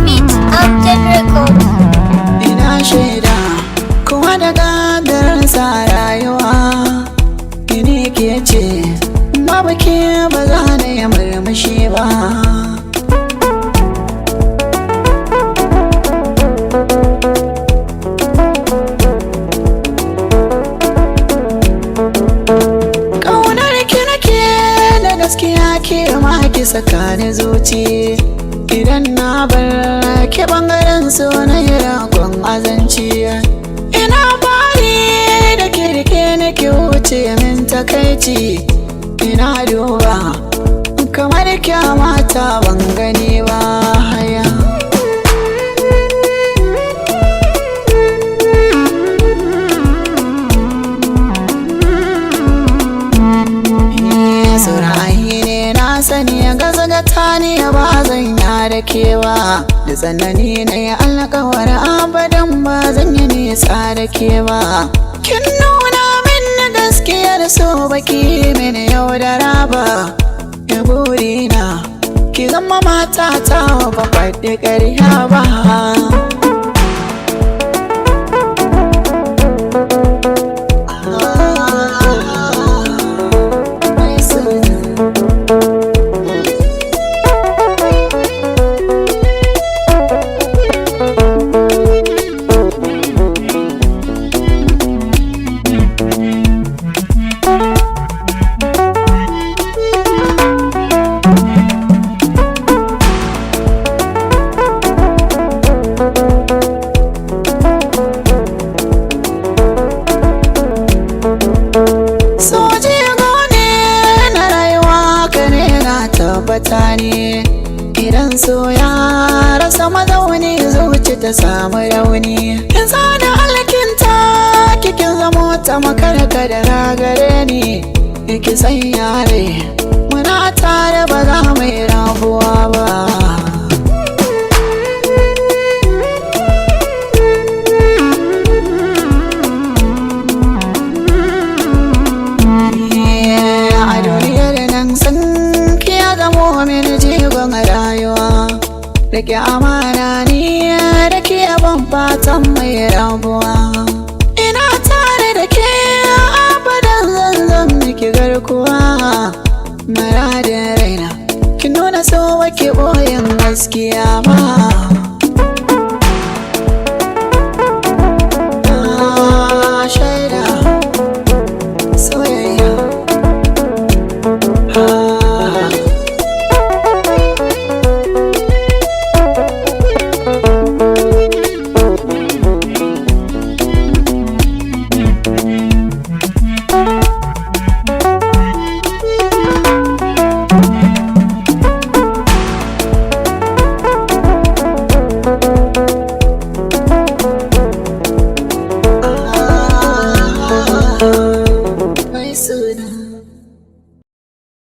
Beat Amjad Records. Ina shaida kowa da ƙaddararsa rayuwa. Ni ke ce, babu ke ba za na yi murmushi ba. Ƙaunar ki nake da gaskiya, ke ma ki saka ni zuci. Idan na bar ki, bangaren so na yi rakon azanci. Ina bari da kirke nake wuce min takaici. Ina duba kamar kyamata ban gani ba haya. Saurayi ne na sani ya gazgata ni, ba zan ya da kewa. Da tsanani na yi alkawar abadan ba zan yi nisa da kewa. Kin nuna min na gaskiyar so, baki mini yau da raba. Ya burina ki zama mata ta, ba faɗi ƙarya ba. Mai suna. Soji gone na rayuwa, ka ne na tabbata ne. Idan so ya rasa mazauni, zuci ta samu rauni. In zana alkinta kikin zamo ta makarka da ragare ni. Ki san yare muna tare, ba za mu yi rabuwa ba. A duniyar nan sun kiya zamo mini jigon rayuwa. Rike amana ni da ke, ban fatan mai rabuwa. Ina tare da ke abadan, zan zan miki garkuwa. Muradin raina, ki nuna so wake boyin gaskiya ba.